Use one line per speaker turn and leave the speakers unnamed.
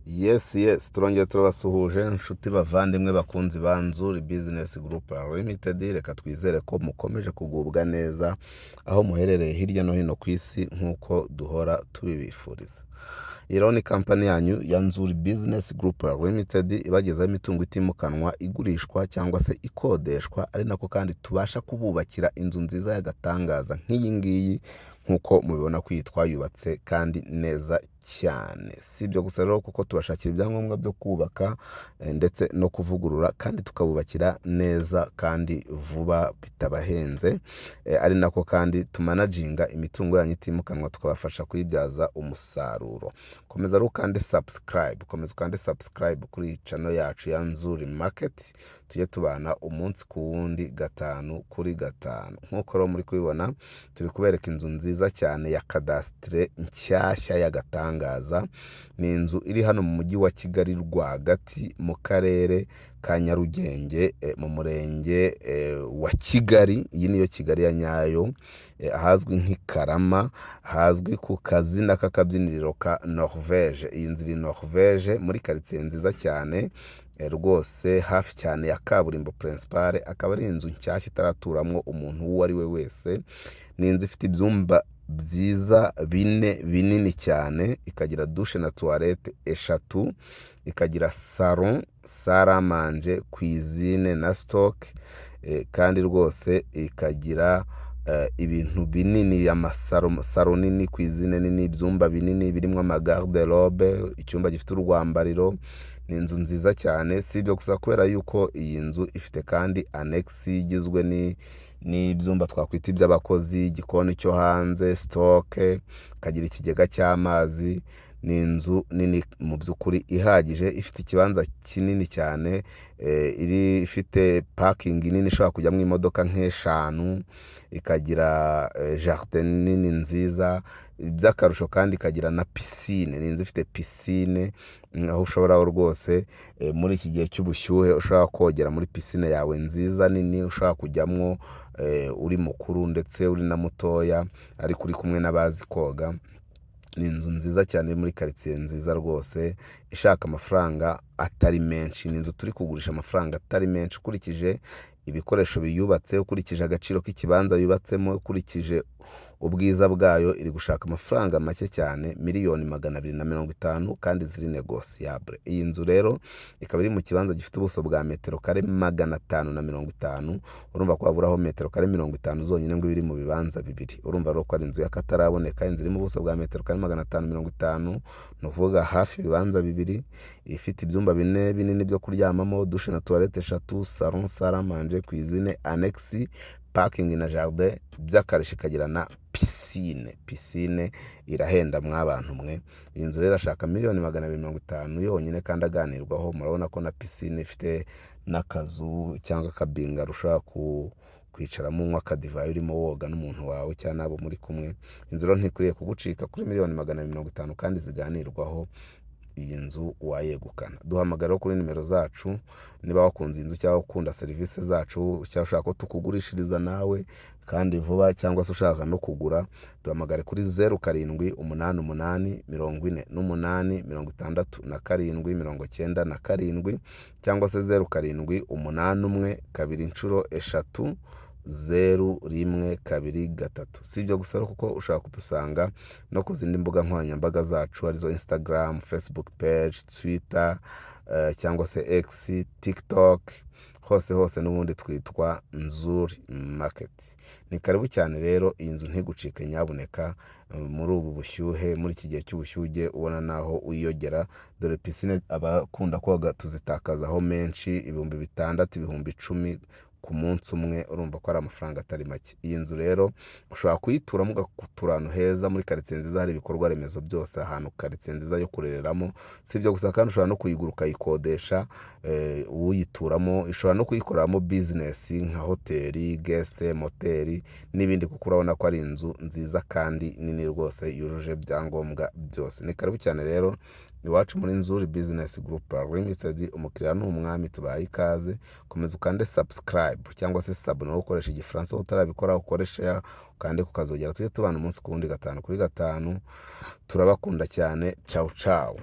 Yes, turongeye turabasuhuje, inshuti, bavandimwe, bakunzi ba Nzuri Business Group Limited. Reka twizere ko mukomeje kugubwa neza aho muherereye hirya no hino ku isi, nk'uko duhora tubibifuriza. Iyi rero ni kampani yanyu ya Nzuri Business Group Limited, ibagezaho imitungo itimukanwa igurishwa cyangwa se ikodeshwa, ari nako kandi tubasha kububakira inzu nziza y'agatangaza nk'iyi ngiyi, nk'uko mubibona ko iyi twayubatse kandi neza cyane. Si ibyo gusa rero, kuko tubashakira ibyangombwa byo kubaka ndetse no kuvugurura, kandi tukabubakira neza kandi vuba bitabahenze, ari nako kandi tumanaginga imitungo yanyu itimukanwa, tukabafasha kuyibyaza umusaruro. Komeza rero ukande subscribe, komeza ukande subscribe kuri channel yacu ya Nzuri Market, tujye tubana umunsi ku wundi, gatanu kuri gatanu. Nk'uko rero muri kubibona, turi kubereka inzu nziza cyane ya kadasitere nshyashya y'agatangaza. Ni inzu iri hano mu Mujyi wa Kigali rwagati, mu Karere ka Nyarugenge, mu Murenge wa Kigali. Iyi niyo Kigali ya nyayo, ahazwi nk'i Karama, hazwi ku kazina k'akabyiniriro ka Norvege. Iyi nzu iri Norvege, muri karitsiye nziza cyane rwose, hafi cyane ya kaburimbo principale. Akaba ari inzu nshyashya itaraturamwo umuntu uwo ari we wese. Ni inzu ifite ibyumba byiza bine binini cyane, ikagira douche na toilette eshatu, ikagira salon, salle à manger, cuisine na stock, kandi rwose ikagira ibintu binini, amasaro, salon nini, cuisine nini, ibyumba binini birimo amagarde-robe, icyumba gifite urwambariro. Ni inzu nziza cyane. Si ibyo gusa, kubera yuko iyi nzu ifite kandi annexe igizwe n'ibyumba twakwita iby'abakozi, igikoni cyo hanze, stock, ikagira ikigega cy'amazi. Ni inzu nini mu by'ukuri ihagije, ifite ikibanza kinini cyane, iri ifite parking nini ishobora kujyamo imodoka nk'eshanu, ikagira jardin nini nziza. By'akarusho kandi ikagira na piscine. Ni inzu ifite piscine, aho ushobora rwose muri iki gihe cy'ubushyuhe ushobora kogera muri piscine yawe nziza nini, ushobora kujyamo uri mukuru ndetse uri na mutoya, ariko uri kumwe n'abazi koga. Ni inzu nziza cyane iri muri karitsiye nziza rwose, ishaka amafaranga atari menshi. Ni inzu turi kugurisha amafaranga atari menshi, ukurikije ibikoresho biyubatse, ukurikije agaciro k'ikibanza yubatsemo, ukurikije ubwiza bwayo. Iri gushaka amafaranga make cyane, 250,000,000, kandi ziri négociable. Iyi nzu rero ikaba iri mu kibanza gifite ubuso bwa metero kare 550. Urumva ko haburaho metero kare 50 zonyine ngo ibe iri mu bibanza bibiri. Urumva rero ko ari inzu y'akataraboneka, inzu irimo ubuso bwa metero kare 550, ni ukuvuga hafi ibibanza bibiri, ifite ibyumba bine binini byo kuryamamo, douche na toilette eshatu, salon, salle à manger, cuisine, annexe, parking na jardin. By'akarusho ikagira na piscine. Piscine irahenda mw'abantu mwe. Iyi nzu rero irashaka 250,000,000 yonyine kandi aganirwaho. Murabona ko na piscine ifite n'akazu cyangwa akabingaro ushobora kwicaramo unywa akadivayi, urimo woga n'umuntu wawe cyangwa n'abo muri kumwe. Inzu rero ntikwiriye kugucika kuri 250,000,000 kandi ziganirwaho. Iyi nzu wayegukana. Duhamagara kuri nimero zacu niba wakunze inzu cyangwa ukunda serivisi zacu, cyangwa ushaka ko tukugurishiriza nawe kandi vuba, cyangwa se ushaka no kugura. Duhamagare kuri 0788486797, cyangwa se 078133300123. Si ibyo gusa rero, kuko ushobora kudusanga no ku zindi mbuga nkoranyambaga zacu, arizo Instagram, Facebook page, Twitter cyangwa se X, TikTok, hose hose n'ubundi twitwa Nzuri Market. Ni karibu cyane rero, iyi nzu ntigucike nyabuneka muri ubu bushyuhe, muri iki gihe cy'ubushyuhe, ubona naho wiyogera. Dore piscine, abakunda koga tuzitakazaho menshi, 6000, 10,000 ku munsi umwe. Urumva ko ari amafaranga atari make. Iyi nzu rero ushobora kuyituramo, ugatura ahantu heza muri karitsiye nziza, hari ibikorwa remezo byose, ahantu karitsiye nziza yo kurereramo. Si ibyo gusa kandi, ushobora no kuyigura ukayikodesha, uyituramo, ushobora no kuyikoreramo business nka hoteli, guest, motel n'ibindi, kuko urabona ko ari inzu nziza kandi nini rwose, yujuje ibyangombwa byose. Ni karibu cyane rero iwacu muri Nzuri Business Group Limited. Umukiriya ni umwami, tubaye ikaze. Komeza ukande subscribe cyangwa se s'abonner ukoresha Igifaransa, utarabikora ukoresha, ukande kukazogera, tujye tubana umunsi ku wundi, gatanu kuri gatanu. Turabakunda cyane. Ciao ciao.